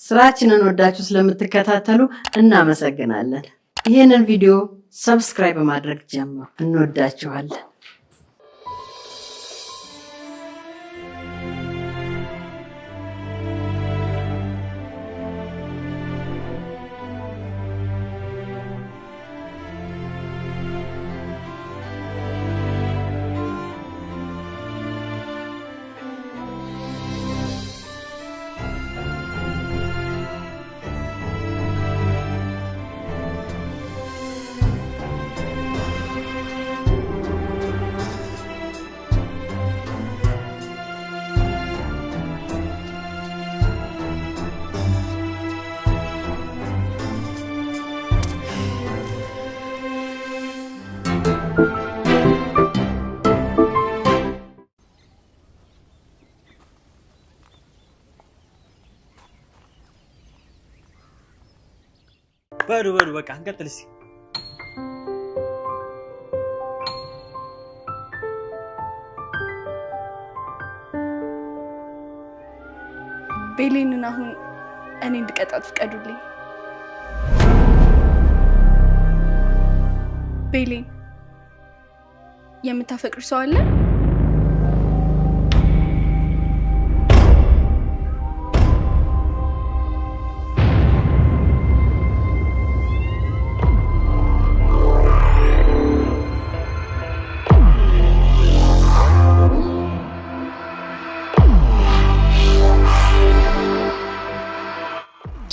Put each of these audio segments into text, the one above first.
ስራችንን ወዳችሁ ስለምትከታተሉ እናመሰግናለን። ይህንን ቪዲዮ subscribe በማድረግ ጀምሩ። እንወዳችኋለን። በሉ በሉ በቃ እንቀጥል እስኪ። ቤሌንን አሁን እኔ እንድቀጣት ፍቀዱልኝ። ቤሌን የምታፈቅሪ ሰው አለ?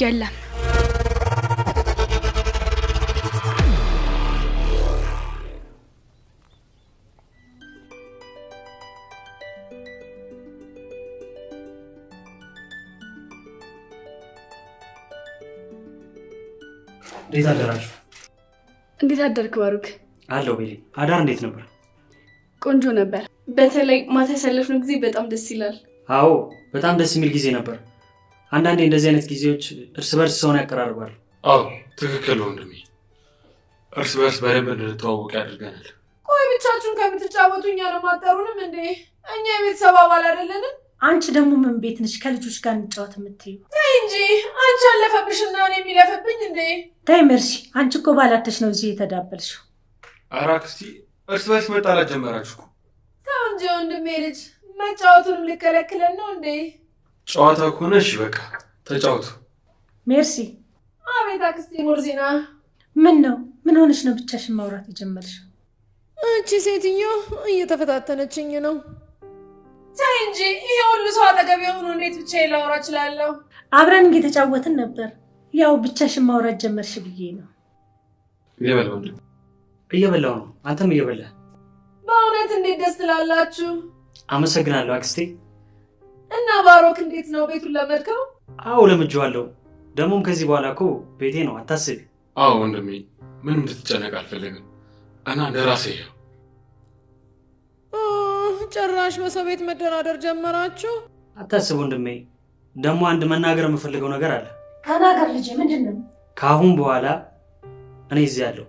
የለም። እንዴት አደራችሁ? እንዴት አደርክ ባሩክ? አለሁ ቤሌ። አዳር እንዴት ነበር? ቆንጆ ነበር። በተለይ ማታ ያሳለፍነው ጊዜ በጣም ደስ ይላል። አዎ በጣም ደስ የሚል ጊዜ ነበር። አንዳንዴ እንደዚህ አይነት ጊዜዎች እርስ በርስ ሰውን ያቀራርባሉ። አዎ ትክክል ወንድሜ። እርስ በርስ በደንብ እንድንተዋወቅ ያደርገናል። ቆይ ብቻችሁን ከምትጫወቱ እኛንም አትጠሩንም እንዴ? እኛ የቤተሰብ አባል አይደለንም? አንቺ ደግሞ ምን ቤት ነሽ ከልጆች ጋር እንጫወት የምትይው? ተይ እንጂ አንቺ አለፈብሽና እኔ የሚለፍብኝ እንዴ? ተይ መርሲ፣ አንቺ እኮ ባላተሽ ነው እዚህ የተዳበልሽው። ኧረ አክስቴ እርስ በርስ መጣላት ጀመራችሁ እኮ። ተው እንጂ ወንድሜ ልጅ መጫወቱንም ልከለክለን ነው እንዴ? ጨዋታ ከሆነ እሺ በቃ ተጫወቱ። ሜርሲ። አቤት አክስቴ ሞርዚና። ምን ነው ምን ሆነሽ ነው ብቻሽን ማውራት የጀመርሽው? እቺ ሴትዮ እየተፈታተነችኝ ነው። ተይ እንጂ ይሄ ሁሉ ሰው አጠገቤ ሆኖ እንዴት ብቻዬን ላወራ እችላለሁ? አብረን እየተጫወትን ነበር። ያው ብቻሽን ማውራት ጀመርሽ ብዬ ነው። እየበላሁ ነው። እየበላሁ ነው። አንተም እየበላህ። በእውነት እንዴት ደስ ትላላችሁ። አመሰግናለሁ አክስቴ። እና ባሮክ እንዴት ነው ቤቱን ለመድከው? አዎ ለምጄዋለሁ። ደግሞም ከዚህ በኋላ እኮ ቤቴ ነው፣ አታስቢ። አዎ ወንድሜ ምንም እንድትጨነቅ አልፈልግም እና እንደራሴ ይኸው። ጭራሽ በሰው ቤት መደራደር ጀመራችሁ። አታስብ ወንድሜ። ደግሞ አንድ መናገር የምፈልገው ነገር አለ። ተናገር ልጄ። ምንድን ነው? ከአሁን በኋላ እኔ እዚህ ያለሁ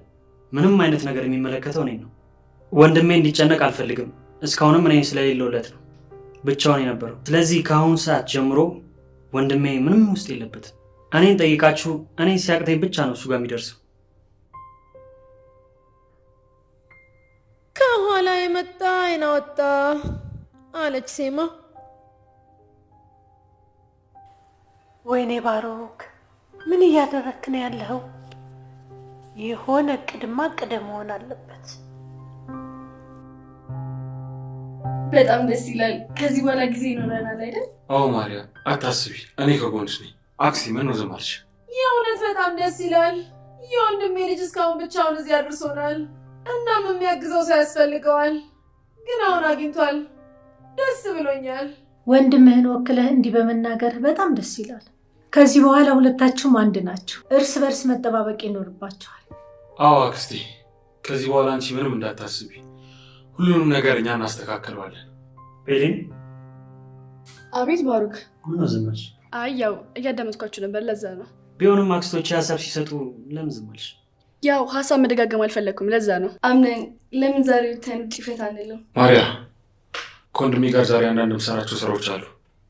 ምንም አይነት ነገር የሚመለከተው እኔን ነው። ወንድሜ እንዲጨነቅ አልፈልግም። እስካሁንም እኔ ስለሌለውለት ነው ብቻውን የነበረው። ስለዚህ ከአሁን ሰዓት ጀምሮ ወንድሜ ምንም ውስጥ የለበትም። እኔን ጠይቃችሁ እኔን ሲያቅተኝ ብቻ ነው እሱ ጋር የሚደርሰው። ከኋላ የመጣ አይን አወጣ አለች ሴማ። ወይኔ ባሮክ ምን እያደረክ ነው ያለኸው? የሆነ እቅድማ እቅድ መሆን አለበት። በጣም ደስ ይላል። ከዚህ በኋላ ጊዜ ይኖረናል አይደል? አዎ ማርያም አታስቢ፣ እኔ ከጎንሽ ነኝ። አክስቴ ምን ነው ዝም አልሽ? የእውነት በጣም ደስ ይላል። የወንድሜ ልጅ እስካሁን ብቻውን እዚህ አድርሶናል። እናም የሚያግዘው ሰው ያስፈልገዋል። ግን አሁን አግኝቷል። ደስ ብሎኛል። ወንድምህን ወክለህ እንዲህ በመናገር በጣም ደስ ይላል። ከዚህ በኋላ ሁለታችሁም አንድ ናችሁ። እርስ በርስ መጠባበቅ ይኖርባችኋል። አዎ አክስቴ፣ ከዚህ በኋላ አንቺ ምንም እንዳታስቢ፣ ሁሉንም ነገር እኛ እናስተካክለዋለን። ቤሌን። አቤት ባሩክ። ምን ነው ዝም አልሽ? አይ ያው እያዳመጥኳችሁ ነበር ለዛ ነው። ቢሆንም አክስቶቼ ሀሳብ ሲሰጡ ለምን ዝም አልሽ? ያው ሀሳብ መደጋገም አልፈለኩም ለዛ ነው። አምነን ለምን ዛሬ ወተን ውጪ ፈታ አንልም? ማርያ ከወንድሜ ጋር ዛሬ አንዳንድ የምሰራቸው ስራዎች አሉ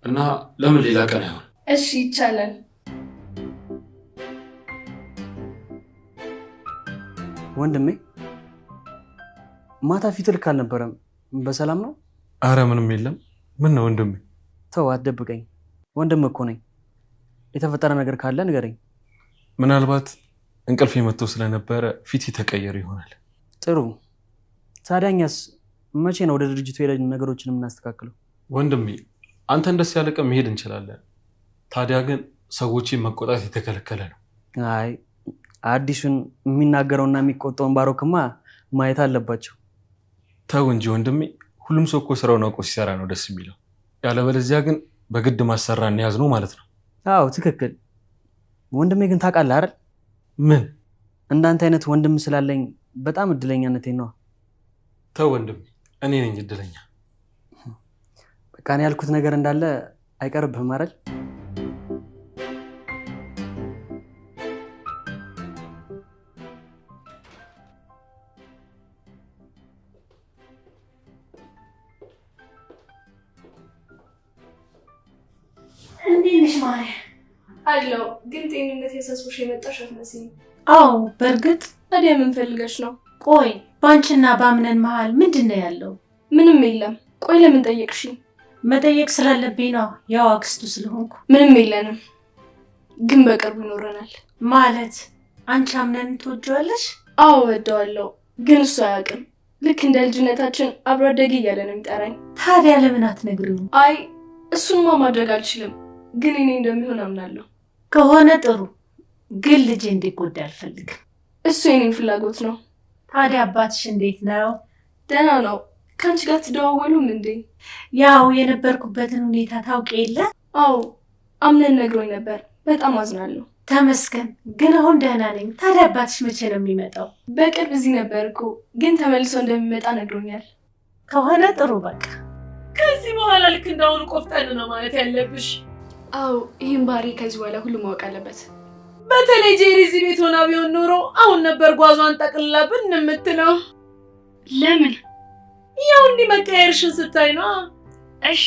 እና ለምን ሌላ ቀን አይሆን? እሺ ይቻላል። ወንድሜ ማታ ፊት ልክ አልነበረም። በሰላም ነው? አረ ምንም የለም። ምን ነው ወንድሜ? ተው አትደብቀኝ፣ ወንድም እኮ ነኝ። የተፈጠረ ነገር ካለ ንገረኝ። ምናልባት እንቅልፍ የመጥቶ ስለነበረ ፊት የተቀየረ ይሆናል። ጥሩ። ታዲያ እኛስ መቼ ነው ወደ ድርጅቱ ሄደን ነገሮችን የምናስተካክለው? ወንድሜ አንተን ደስ ያለ ቀን መሄድ እንችላለን። ታዲያ ግን ሰዎችን መቆጣት የተከለከለ ነው። አይ አዲሱን የሚናገረውና የሚቆጣውን ባሮክማ ማየት አለባቸው። ተው እንጂ ወንድሜ፣ ሁሉም ሰው እኮ ስራውን አውቆ ሲሰራ ነው ደስ የሚለው። ያለበለዚያ ግን በግድ ማሰራ እንያዝ ነው ማለት ነው። አዎ ትክክል ወንድሜ። ግን ታውቃለህ አይደል? ምን? እንዳንተ አይነት ወንድም ስላለኝ በጣም እድለኛነቴ ነው። ተው ወንድሜ፣ እኔ ነኝ እድለኛ። በቃ እኔ ያልኩት ነገር እንዳለ አይቀርብህም አይደል? እንዴት ነሽ ማርያ? አለው ግን ጤንነት ያሳስቦሽ የመጣሽ አትመስይም። አዎ በእርግጥ። ታዲያ ምን ፈልገሽ ነው? ቆይ ባንቺና ባምነን መሀል ምንድን ነው ያለው? ምንም የለም። ቆይ ለምን ጠየቅሽኝ? መጠየቅ ስላለብኝ ነው፣ ያው አክስቱ ስለሆንኩ። ምንም የለንም፣ ግን በቅርቡ ይኖረናል። ማለት አንቺ አምነንን ትወጂዋለሽ? አዎ እወደዋለሁ፣ ግን እሱ አያውቅም። ልክ እንደ ልጅነታችን አብሮ አደጌ እያለ ነው የሚጠራኝ። ታዲያ ለምን አትነግሪውም? አይ እሱንማ ማድረግ አልችልም፣ ግን እኔ እንደሚሆን አምናለሁ። ከሆነ ጥሩ፣ ግን ልጄ እንዲጎዳ አልፈልግም። እሱ የኔን ፍላጎት ነው። ታዲያ አባትሽ እንዴት ነው? ደህና ነው። ከአንቺ ጋር ትደዋወሉም እንዴ? ያው የነበርኩበትን ሁኔታ ታውቂ የለ? አዎ አምነን ነግሮኝ ነበር። በጣም አዝናለሁ። ተመስገን፣ ግን አሁን ደህና ነኝ። ታዲያ አባትሽ መቼ ነው የሚመጣው? በቅርብ እዚህ ነበር እኮ፣ ግን ተመልሶ እንደሚመጣ ነግሮኛል። ከሆነ ጥሩ። በቃ ከዚህ በኋላ ልክ እንዳሁኑ ቆፍጠን ነው ማለት ያለብሽ። አዎ ይህን ባህሪ ከዚህ በኋላ ሁሉ ማወቅ አለበት። በተለይ ጄሪ እዚህ ቤት ሆና ቢሆን ኖሮ አሁን ነበር ጓዟን ጠቅልላብን የምትለው። ለምን? ያው እንዲህ መቀየርሽን ስታይ ነው። እሺ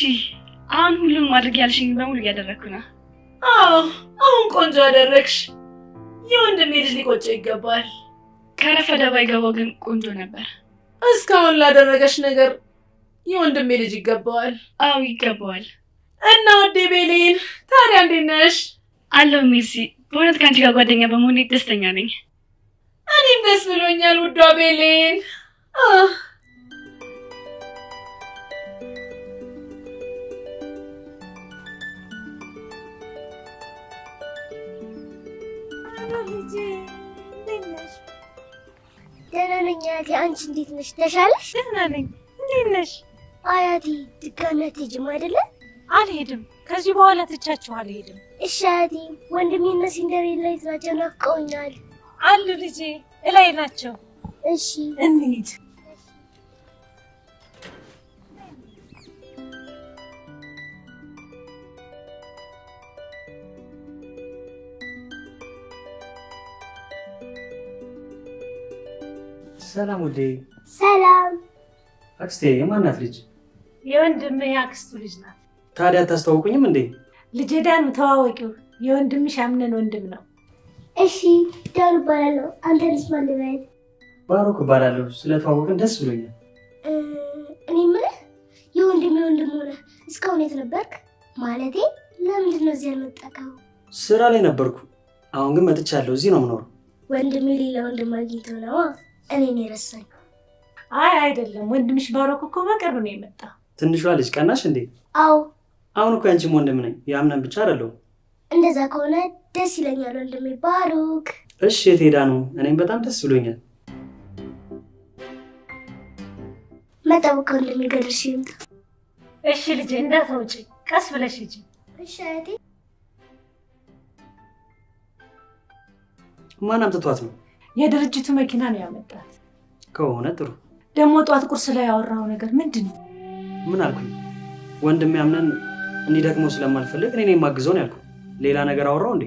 አሁን ሁሉም ማድረግ ያልሽኝ በሙሉ እያደረግኩ ነው። አዎ አሁን ቆንጆ አደረግሽ። የወንድሜ ልጅ ሊቆጨው ይገባል። ከረፈደ ባይገባው ግን ቆንጆ ነበር። እስካሁን ላደረገሽ ነገር የወንድሜ ልጅ ይገባዋል። አዎ ይገባዋል። እና ውዴ ቤሌን ታዲያ እንዴት ነሽ? አለሁ ሜርሲ። በእውነት ከአንቺ ጋር ጓደኛ በመሆኔ ደስተኛ ነኝ። እኔም ደስ ብሎኛል ውዷ ቤሌን። ደህና ነኝ አያቴ። አንቺ እንዴት ነሽ? ተሻለሽ? ደህና ነኝ። እንዴት ነሽ? አያቴ ድጋሚ አትሄጂም አይደለ? አልሄድም። ከዚህ በኋላ ትቻችሁ አልሄድም። እሺ አያቴ። ወንድሜና ሲንደሬላ የት ናቸው? ናፍቀውኛል። አሉ ልጄ፣ እላይ ናቸው። እሺ እንሂድ። ሰላም ውዴ። ሰላም አክስቴ። የማናት ልጅ? የወንድምህ የአክስቱ ልጅ ናት። ታዲያ አታስተዋውቁኝም እንዴ? ልጄ ዳኑ ተዋወቂው፣ የወንድምሽ አምነን ወንድም ነው። እሺ ዳኑ እባላለሁ። አንተንስ ማን ልበል? ባሮክ እባላለሁ። ስለተዋወቅን ደስ ብሎኛል። እኔ የምልህ የወንድሜ ወንድም ሆነ እስካሁን የት ነበርክ? ማለቴ ለምንድን ነው እዚህ ያልመጣከው? ስራ ላይ ነበርኩ። አሁን ግን መጥቻለሁ። እዚህ ነው የምኖረው። ወንድሜ ሌላ ወንድም አግኝቶ ነዋ እኔን የረሳኝ። አይ አይደለም፣ ወንድምሽ ባሮክ እኮ በቅርብ ነው የመጣው። ትንሿ ልጅ ቀናሽ እንዴ? አዎ። አሁን እኮ ያንቺም ወንድም ነኝ፣ ያምነን ብቻ አይደለሁም። እንደዛ ከሆነ ደስ ይለኛል ወንድሜ ባሮክ። እሺ የት ሄዳ ነው? እኔም በጣም ደስ ብሎኛል። መጣሁ ከወንድሜ ጋር ደርሼ ልምጣ። እሺ ልጄ እንዳትሮጪ፣ ቀስ ብለሽ ሂጂ። እሺ አያቴ። ማን አምጥቷት ነው? የድርጅቱ መኪና ነው ያመጣት። ከሆነ ጥሩ። ደግሞ ጧት ቁርስ ላይ ያወራው ነገር ምንድን ነው? ምን አልኩኝ? ወንድሜ አምነን እንዲደክመው ስለማልፈልግ እኔ ነኝ የማግዘው ነው ያልኩህ። ሌላ ነገር አወራው እንዴ?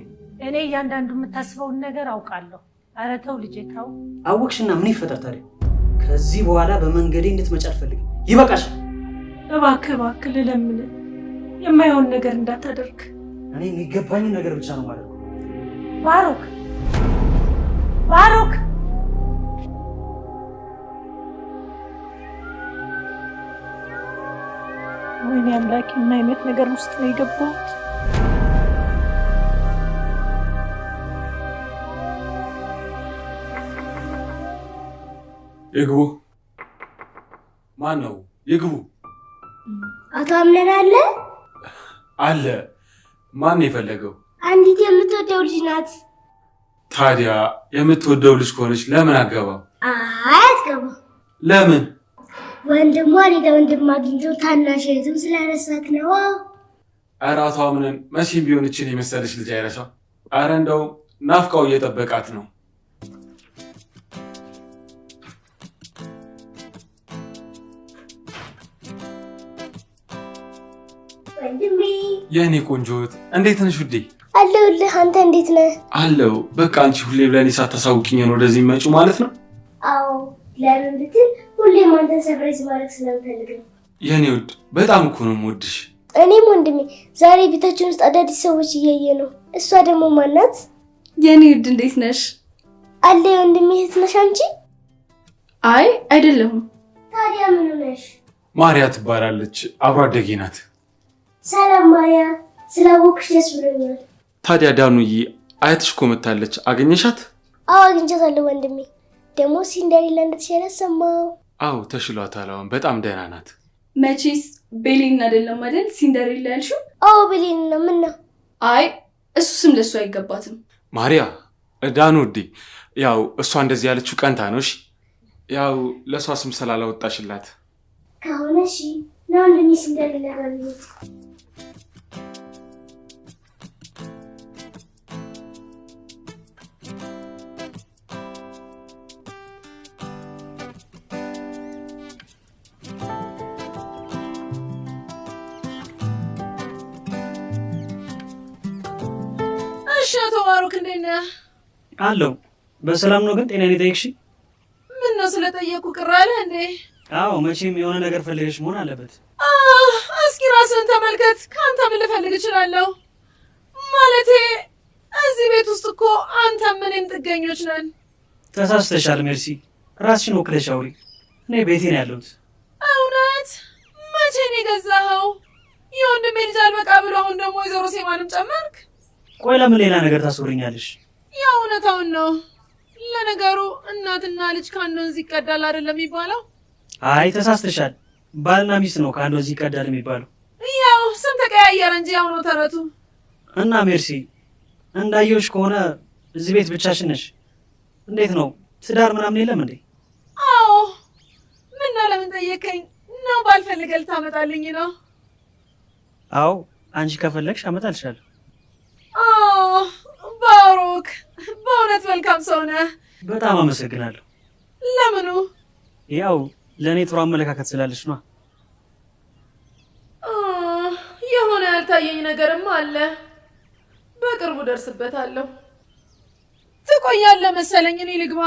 እኔ እያንዳንዱ የምታስበውን ነገር አውቃለሁ። ኧረ ተው ልጄ ተው። አወቅሽና ምን ይፈጠር ታዲያ? ከዚህ በኋላ በመንገዴ እንድትመጪ አልፈልግም። ይበቃሻል። እባክህ እባክህ ልለምንህ፣ የማይሆን ነገር እንዳታደርግ። እኔ የሚገባኝን ነገር ብቻ ነው ማለት ነው። ባሮክ ባሮክ! ወይኔ አምላኬ፣ ምን አይነት ነገር ውስጥ ነው የገባሁት? ይግቡ። ማን ነው? ይግቡ። አቶ አምነን አለ? አለ። ማን የፈለገው? አንዲት የምትወደው ልጅ ናት። ታዲያ የምትወደው ልጅ ከሆነች ለምን አገባው? አይ አትገባም። ለምን? ወንድሟ ሌላ ወንድም አግኝቶ ታናሽ እህቱን ስለረሳት ነው። ኧረ አቶ አምነን መቼም ቢሆን ይህችን የመሰለች ልጅ አይረሳም። ኧረ እንደው ናፍቃው እየጠበቃት ነው። ወንድሜ የእኔ ቆንጆ እህት እንዴት ነሽ ውዴ? አለሁልህ። አንተ እንዴት ነህ? አለው። በቃ አንቺ ሁሌ ለእኔ ሳታሳውቂኝ ነው ወደዚህ መጪው ማለት ነው? አዎ፣ ለምን ብትል ሁሌም አንተን surprise ማድረግ ስለምፈልግ ነው። የእኔ ውድ በጣም እኮ ነው የምወድሽ። እኔም ወንድሜ፣ ዛሬ ቤታችን ውስጥ አዳዲስ ሰዎች እያየ ነው። እሷ ደግሞ ማናት? የኔ ውድ እንዴት ነሽ? አለ የወንድሜ እህት ነሽ አንቺ? አይ አይደለሁም። ታዲያ ምን ነሽ? ማርያ ትባላለች፣ አብሮ አደጌ ናት። ሰላም ማርያ፣ ስላወቅሽ ደስ ብሎኛል። ታዲያ ዳኑዬ አያትሽ እኮ መታለች፣ አገኘሻት? አዎ አግኝቻታለሁ ወንድሜ። ደግሞ ሲንደሬላ እንደተሻላት ሰማሁ። አዎ ተሽሏታል፣ አሁን በጣም ደህና ናት። መቼስ ቤሌን አይደለም አይደል ሲንደሬላ ያልሽው? አዎ ቤሌን ነው። ምን ነው? አይ እሱ ስም ለሱ አይገባትም። ማርያ ዳኑ ውዴ፣ ያው እሷ እንደዚህ ያለችው ቀንታ ነው። እሺ ያው ለእሷ ስም ስላላወጣሽላት ከሆነ እሺ ነው ወንድሜ፣ ሲንደሬላ ጋር። እሺ አቶ ባሩክ እንዴት ነህ? አለሁ። በሰላም ነው ግን ጤናዬን የጠየቅሽኝ? ምን ነው ስለጠየቅኩ ቅር አለህ እንዴ? አዎ መቼም የሆነ ነገር ፈልገሽ መሆን አለበት። እስኪ ራስህን ተመልከት። ከአንተ ምን ልፈልግ እችላለሁ? ማለቴ እዚህ ቤት ውስጥ እኮ አንተም እኔም ጥገኞች ነን። ተሳስተሻል ሜርሲ፣ ራስሽን ወክለሽ አውሪ። እኔ ቤቴ ነው ያለሁት። እውነት? መቼ ነው የገዛኸው? የወንድሜ ልጅ አልበቃ ብሎ አሁን ደግሞ ወይዘሮ ሴማንም ጨመርክ? ቆይ ለምን ሌላ ነገር ታስወሪኛለሽ? ያው እውነታውን ነው። ለነገሩ እናትና ልጅ ከአንድ ወንዝ ይቀዳል አይደለም የሚባለው? አይ ተሳስተሻል። ባልና ሚስት ነው ከአንድ ወንዝ ይቀዳል የሚባለው። ያው ስም ተቀያየረ እንጂ ያው ነው ተረቱ። እና ሜርሲ እንዳየሁሽ ከሆነ እዚህ ቤት ብቻሽን ነሽ። እንዴት ነው ትዳር ምናምን የለም እንዴ? አዎ። ምነው ለምን ጠየከኝ? ነው ባልፈልገህ ልታመጣልኝ ነው? አዎ አንቺ ከፈለግሽ አመጣልሻለሁ። ባሩክ በእውነት መልካም ሰው ነህ። በጣም አመሰግናለሁ። ለምኑ? ያው ለእኔ ጥሩ አመለካከት ስላለሽ ነው። የሆነ ያልታየኝ ነገርም አለ። በቅርቡ ደርስበታለሁ። ትቆያለህ መሰለኝ። እኔ ልግባ።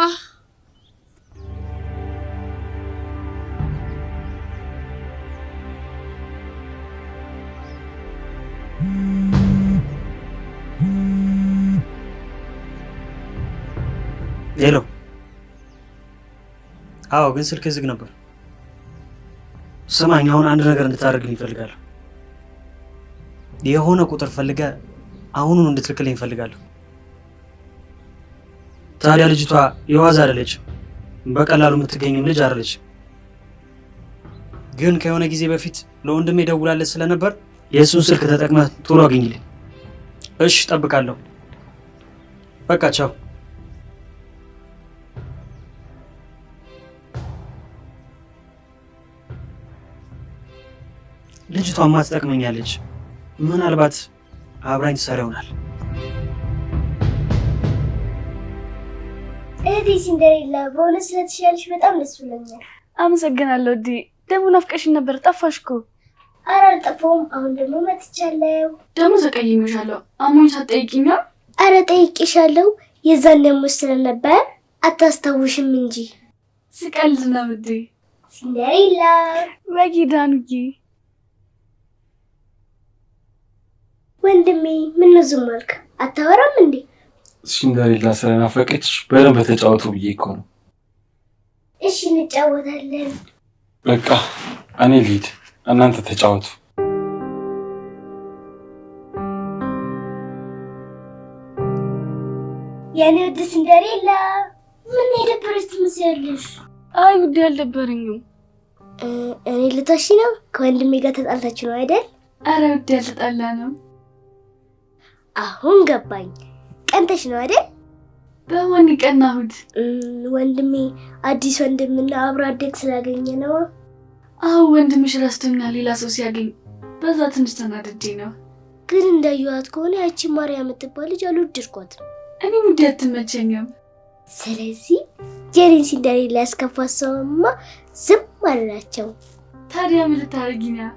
Hello። አዎ ግን ስልክ ዝግ ነበር። ስማኝ አሁን አንድ ነገር እንድታደርግልኝ እፈልጋለሁ። የሆነ ቁጥር ፈልገህ አሁኑን እንድትልክልኝ እፈልጋለሁ። ታዲያ ልጅቷ የዋዛ አይደለችም፣ በቀላሉ የምትገኝም ልጅ አይደለችም። ግን ከሆነ ጊዜ በፊት ለወንድሜ ደውላለት ስለነበር የእሱን ስልክ ተጠቅመህ ቶሎ አግኝልኝ። እሺ እጠብቃለሁ። በቃ ቻው። ልጅቷማ ትጠቅመኛለች። ምናልባት አብራኝ ትሰራ ይሆናል። እህቴ ሲንደሬላ በእውነት ስለተሻለሽ በጣም ደስ ብሎኛል። አመሰግናለሁ ዲ። ደግሞ ናፍቀሽኝ ነበር፣ ጠፋሽ እኮ። ኧረ አልጠፋሁም። አሁን ደግሞ መጥቻለሁ። ደግሞ ተቀይሜሻለሁ። አሞኝ ሳትጠይቂኝ? ኧረ ጠይቄሻለሁ። የዛን ደግሞ ስለነበር አታስታውሽም እንጂ። ስቀልድ ነው ውዴ። ሲንደሬላ ወጊ ዳንጊ። ወንድሜ ምነው ዝም አልክ? አታወራም እንዴ? ሲንደሬላ ስለናፈቀች በደንብ ተጫወቱ ብዬ እኮ ነው። እሺ እንጫወታለን። በቃ እኔ ልሂድ፣ እናንተ ተጫወቱ። የኔ ውድ ሲንደሬላ፣ ምን የደበረሽ ትመስያለሽ? አይ ውዴ አልደበረኝም። እኔ ልታሽ ነው? ከወንድሜ ጋር ተጣልታችሁ ነው አይደል? አረ ውዴ አልተጣላንም። አሁን ገባኝ። ቀንተሽ ነው አይደል? በማን ቀናሁት? ወንድሜ አዲስ ወንድምና አብሮ አደግ ስላገኘ ነው። አዎ ወንድምሽ ረስቶኛል ሌላ ሰው ሲያገኝ፣ በዛ ትንሽ ተናድጄ ነው። ግን እንዳየኋት ከሆነ ያቺ ማርያም የምትባል ልጅ አልወደድኳትም። እኔ ውዴ አትመቸኝም። ስለዚህ የኔን ሲንደሬላ ያስከፋት ሰውማ ዝም አልላቸው። ታዲያ ምን ልታደርጊ ነው?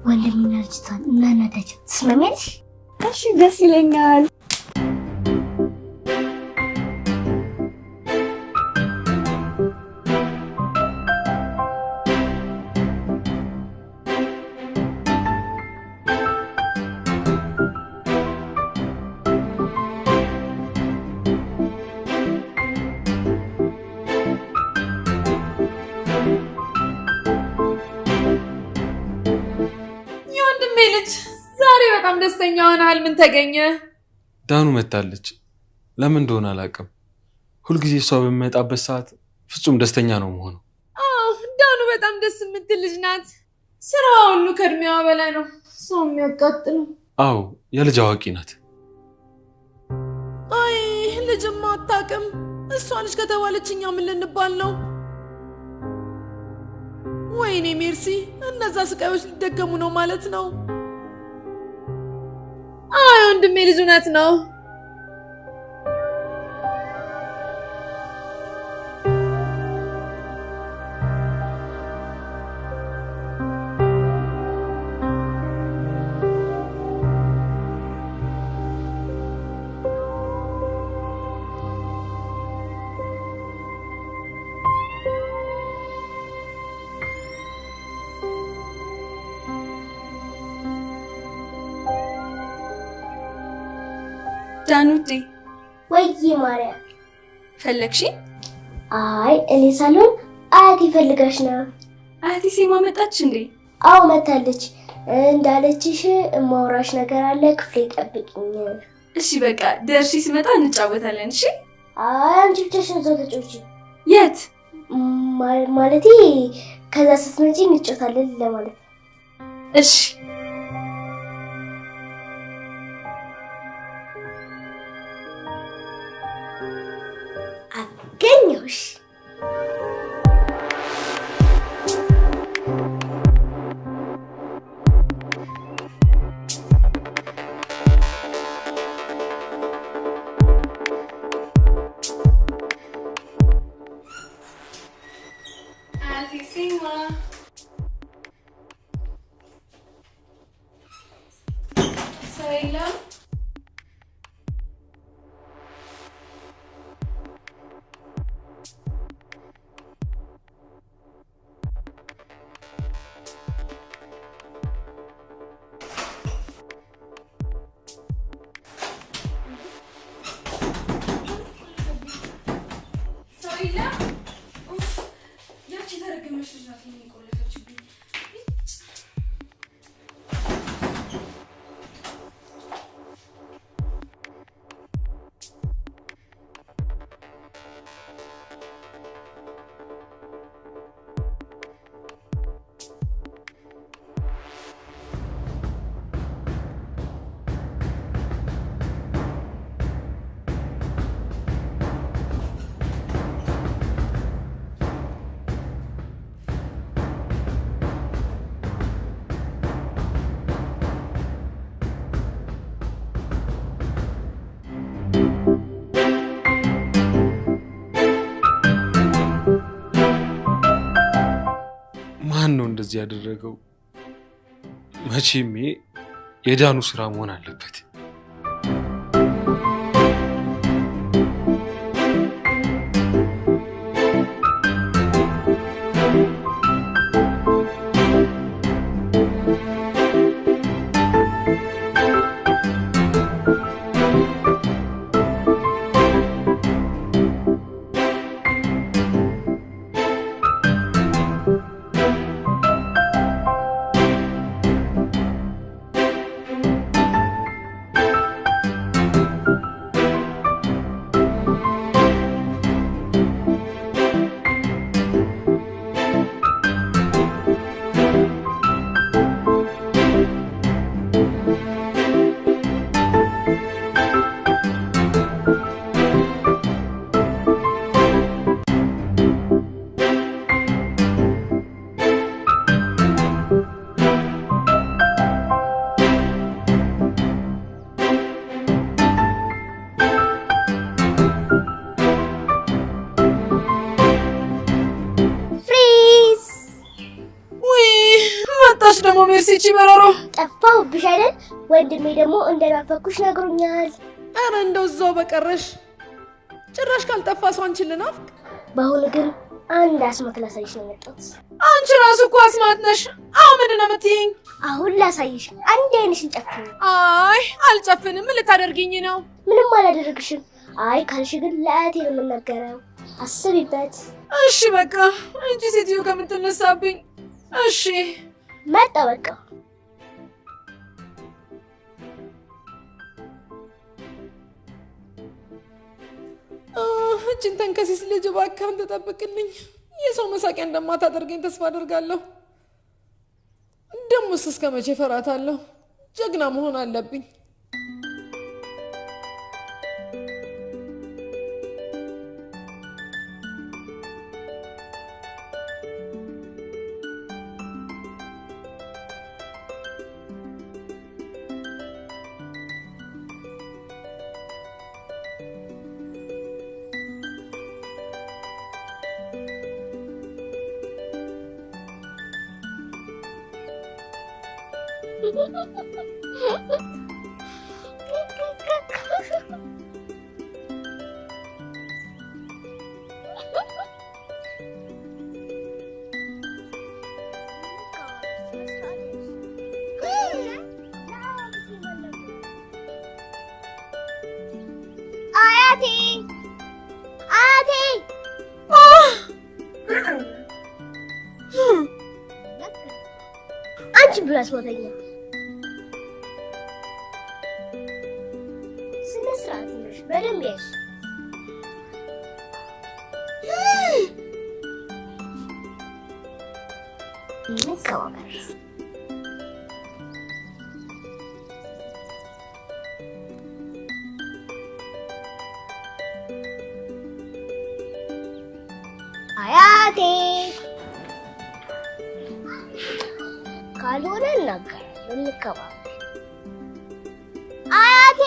ወንድሜና ልጅቷን እናናዳቸው። ትስማሚያለሽ? እሺ ደስ ይለኛል። የወንድሜ ልጅ ዛሬ በጣም ደስተኛ ሆነሃል። ምን ተገኘ? ዳኑ መታለች። ለምን እንደሆነ አላውቅም። ሁልጊዜ እሷ በሚመጣበት ሰዓት ፍጹም ደስተኛ ነው መሆነው። አዎ ዳኑ በጣም ደስ የምትል ልጅ ናት። ስራዋ ሁሉ ከእድሜዋ በላይ ነው። ሰው የሚያቃጥለው። አዎ የልጅ አዋቂ ናት። አይ ልጅማ አታውቅም። እሷ ልጅ ከተባለች እኛ ምን ልንባል ነው? ወይኔ ሜርሲ፣ እነዛ ስቃዮች ሊደገሙ ነው ማለት ነው። አይ ወንድሜ ልጅ እውነት ነው። ዳኑዴ ወይዬ ማርያም፣ ፈለግሽ? አይ እኔ ሳልሆን አያቴ ፈልጋሽ ነው። አያቴ ሴማ መጣች እንዴ? አዎ መታለች። እንዳለችሽ እማወራሽ ነገር አለ፣ ክፍሌ ጠብቂኝ። እሺ በቃ ደርሼ ስመጣ እንጫወታለን። እሺ። አይ አንቺ ብቻሽን እዛው ተጫወቺ። የት? ማለቴ ከዛ ስትመጪ እንጫወታለን ለማለት ነው። እሺ። አገኘሁሽ። አያቴ ሴማ ሰው የለም? ሰው የለም? ኡፍ፣ ያቺ የተረገመች ልጅ ናት እኔን የቆለፈችብኝ። ማን ነው እንደዚህ ያደረገው? መቼም ይሄ የዳኑ ስራ መሆን አለበት። ደግሞ ሜርሲ እቺ በረሮ ጠፋሁብሽ አይደል? ወንድሜ ደግሞ እንደናፈኩሽ ነግሮኛል። ኧረ እንደው እዛው በቀረሽ ጭራሽ ካልጠፋ ሰው አንቺን ልናፍቅ። በአሁኑ ግን አንድ አስማት ላሳይሽ ነው የመጣሁት። አንቺ ራሱ እኮ አስማት ነሽ። አሁን ምንድን ነው የምትይኝ? አሁን ላሳይሽ። አንድ ዓይንሽን ጨፍኝ። አይ አልጨፍንም። ምን ልታደርጊኝ ነው? ምንም አላደርግሽም። አይ ካልሽ ግን ለአያቴ ነው የምናገረው። አስቢበት። እሺ በቃ እንጂ ሴትዮ ከምትነሳብኝ። እሺ መጣ በቃ። እችን ተንከሲስ ልጅ እባክህ አንተ ጠብቅልኝ። የሰው መሳቂያ እንደማታደርገኝ ተስፋ አደርጋለሁ። ደሞስ እስከ መቼ እፈራታለሁ? ጀግና መሆን አለብኝ። አያቴ አያቴ አንቺ ብላስ ወተኛ ስነ ስርዓት ይኑርሽ። በደንብ ያሽ። እንከባበር። አያቴ ካልሆነ እናገራለሁ። እንከባበር። አያቴ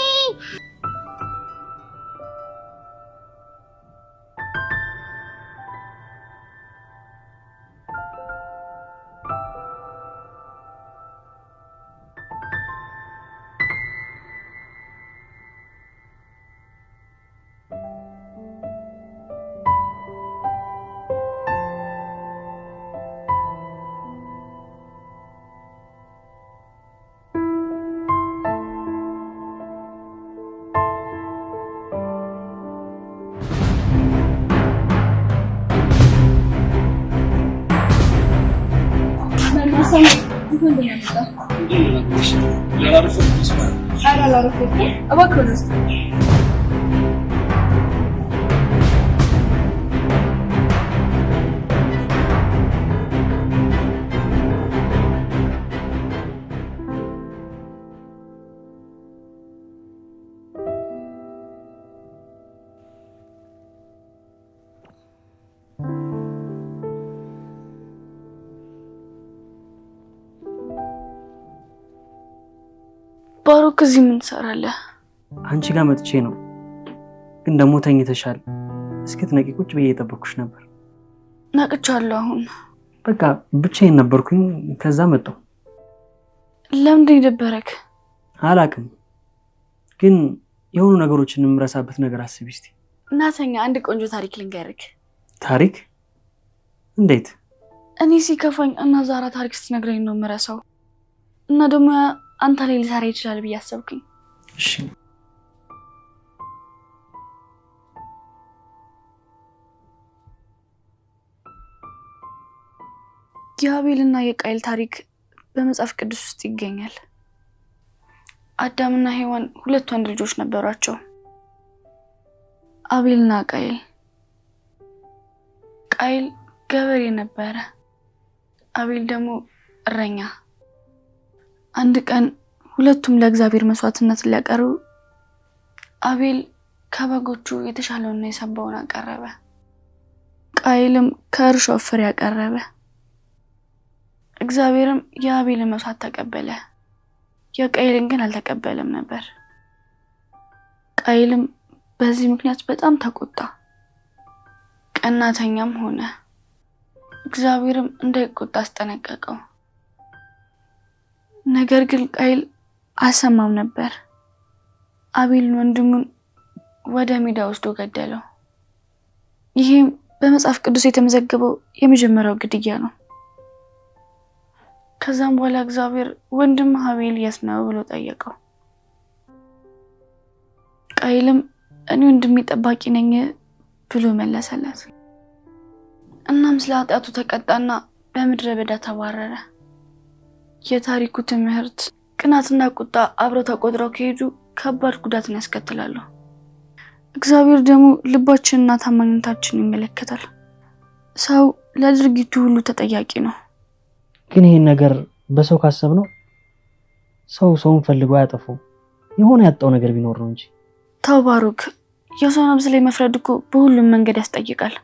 ባሮክ እዚህ ምን ትሰራለህ? አንቺ ጋር መጥቼ ነው፣ ግን ደግሞ ተኝተሻል። እስክትነቂ ቁጭ ብዬ እየጠበኩሽ ነበር። ነቅቻለሁ። አሁን በቃ ብቻዬን ነበርኩኝ። ከዛ መጣሁ። ለምንድን የደበረክ? አላውቅም፣ ግን የሆኑ ነገሮችን የምረሳበት ነገር አስቢ እስቲ። እናተኛ አንድ ቆንጆ ታሪክ ልንገርክ። ታሪክ? እንዴት? እኔ ሲከፋኝ እና ዛራ ታሪክ ስትነግረኝ ነው የምረሳው። እና ደግሞ አንተ ላይ ሊሰራ ይችላል ብዬ አሰብኩኝ። እሺ የአቤልና የቃይል ታሪክ በመጽሐፍ ቅዱስ ውስጥ ይገኛል። አዳምና ሔዋን ሁለት ወንድ ልጆች ነበሯቸው፣ አቤልና ቃይል። ቃይል ገበሬ ነበረ፣ አቤል ደግሞ እረኛ። አንድ ቀን ሁለቱም ለእግዚአብሔር መስዋዕትነት ሊያቀርቡ አቤል ከበጎቹ የተሻለውና የሰባውን አቀረበ። ቃየልም ከእርሻው ፍሬ አቀረበ። እግዚአብሔርም የአቤልን መስዋዕት ተቀበለ፣ የቃየልን ግን አልተቀበለም ነበር። ቃየልም በዚህ ምክንያት በጣም ተቆጣ፣ ቀናተኛም ሆነ። እግዚአብሔርም እንዳይቆጣ አስጠነቀቀው። ነገር ግን ቃየል አልሰማም ነበር። አቤልን ወንድሙን ወደ ሜዳ ወስዶ ገደለው። ይህም በመጽሐፍ ቅዱስ የተመዘገበው የመጀመሪያው ግድያ ነው። ከዛም በኋላ እግዚአብሔር ወንድም አቤል የት ነው ብሎ ጠየቀው። ቃየልም እኔ ወንድሜ ጠባቂ ነኝ ብሎ መለሰለት። እናም ስለ ኃጢአቱ ተቀጣና በምድረ በዳ ተባረረ። የታሪኩ ትምህርት ቅናትና ቁጣ አብረው ተቆጥረው ከሄዱ ከባድ ጉዳትን ያስከትላሉ። እግዚአብሔር ደግሞ ልባችንና ታማኝነታችንን ይመለከታል። ሰው ለድርጊቱ ሁሉ ተጠያቂ ነው። ግን ይሄን ነገር በሰው ካሰብነው ሰው ሰውን ፈልጎ አያጠፋው፣ የሆነ ያጣው ነገር ቢኖር ነው እንጂ። ተው ባሩክ፣ የሰው ነፍስ ላይ መፍረድ እኮ በሁሉም መንገድ ያስጠይቃል።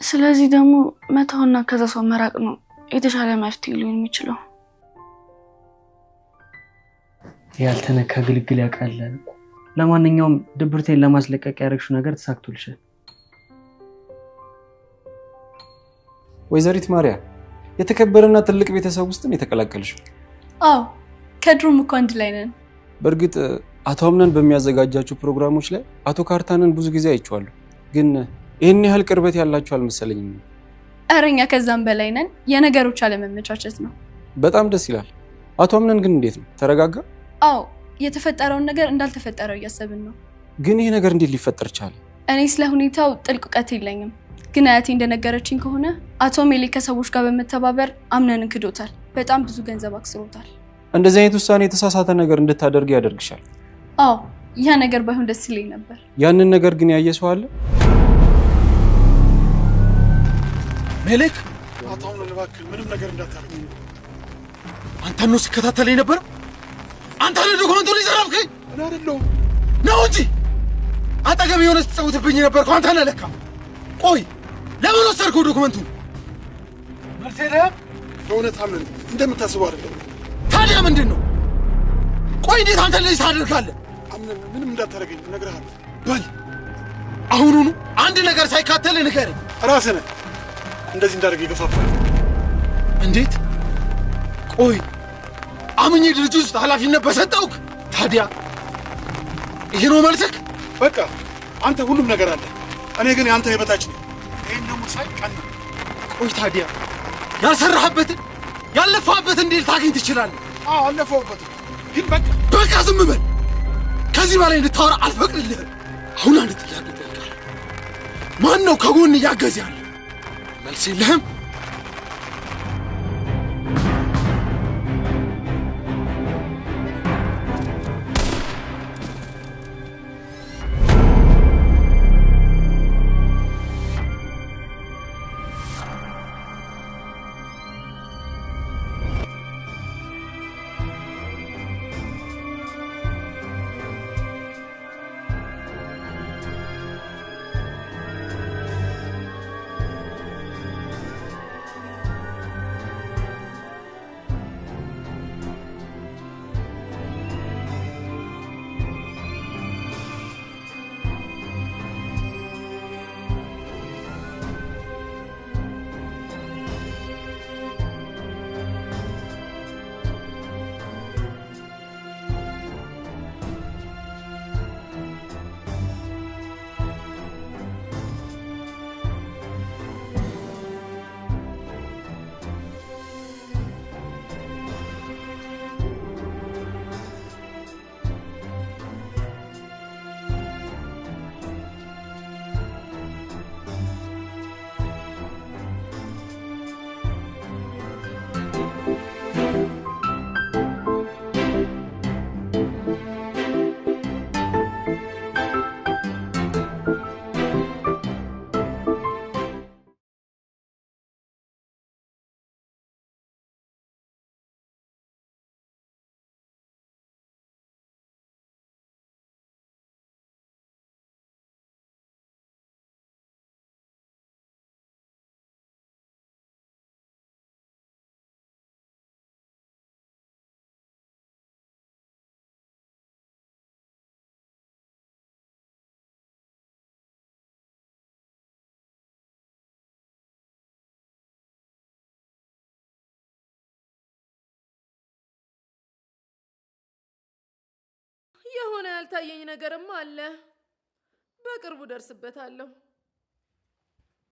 ስለዚህ ደግሞ መተውና ከዛ ሰው መራቅ ነው የተሻለ መፍትሄ ሊሆን የሚችለው። ያልተነካ ግልግል ያውቃል። ለማንኛውም ድብርቴን ለማስለቀቅ ያደረግሽው ነገር ተሳክቶልሻል። ወይዘሪት ማርያ የተከበረና ትልቅ ቤተሰብ ውስጥ ነው የተቀላቀልሽው። አዎ፣ ከድሮም እኮ አንድ ላይ ነን። በእርግጥ አቶ አምነን በሚያዘጋጃቸው ፕሮግራሞች ላይ አቶ ካርታንን ብዙ ጊዜ አይቼዋለሁ፣ ግን ይህን ያህል ቅርበት ያላችሁ አልመሰለኝም። ኧረ እኛ ከዛም በላይ ነን። የነገሮች አለመመቻቸት ነው። በጣም ደስ ይላል። አቶ አምነን ግን እንዴት ነው? ተረጋጋ? አዎ፣ የተፈጠረውን ነገር እንዳልተፈጠረው እያሰብን ነው። ግን ይሄ ነገር እንዴት ሊፈጠር ቻለ? እኔ ስለ ሁኔታው ጥልቅ እውቀት የለኝም፣ ግን አያቴ እንደነገረችኝ ከሆነ አቶ ሜሌ ከሰዎች ጋር በመተባበር አምነንን ክዶታል። በጣም ብዙ ገንዘብ አክስሮታል። እንደዚህ አይነት ውሳኔ የተሳሳተ ነገር እንድታደርግ ያደርግሻል። አዎ፣ ያ ነገር ባይሆን ደስ ይለኝ ነበር። ያንን ነገር ግን ያየ ሰው አለ? ሜሌክ፣ አቶ አምነን እባክህ ምንም ነገር እንዳታደርግ። አንተን ነው ሲከታተለኝ ነበር። አንተ ነህ ዶክመንቱን የዘረፍከኝ። እኔ አይደለሁም ነው እንጂ አጠገብ የሆነ ስትጫወትብኝ የነበርከው አንተ ነህ ለካ። ቆይ ለምን ወሰድከው ዶክመንቱን? መልስ የለህም? በእውነት አምነን እንደምታስበው አይደለም። ታዲያ ምንድን ነው? ቆይ እንዴት አንተ እንደዚህ ታደርጋለህ? አምነን ምንም እንዳታደርገኝ እነግርሃለሁ። በል አሁኑኑ አንድ ነገር ሳይካተል ንገረኝ። ራስህ ነህ እንደዚህ እንዳደርግ የገፋፋኝ። እንዴት? ቆይ አምኜ ድርጅት ውስጥ ኃላፊነት በሰጠውክ ታዲያ ይሄ ነው መልስክ? በቃ አንተ ሁሉም ነገር አለ፣ እኔ ግን የአንተ የበታች ነኝ። ይሄን ደግሞ ሳይ ቀና። ቆይ ታዲያ ያልሰራህበትን ያለፋህበትን እንዴት ታገኝ ትችላለህ? አዎ አልለፋሁበትም፣ ግን በቃ በቃ ዝም በል። ከዚህ በላይ እንድታወራ አልፈቅድልህም። አሁን አንድ ጥያቄ እጠይቅሃለሁ። ማን ነው ከጎን እያገዘ ያለ? መልስ የለህም? የሆነ ያልታየኝ ነገርም አለ። በቅርቡ ደርስበታለሁ።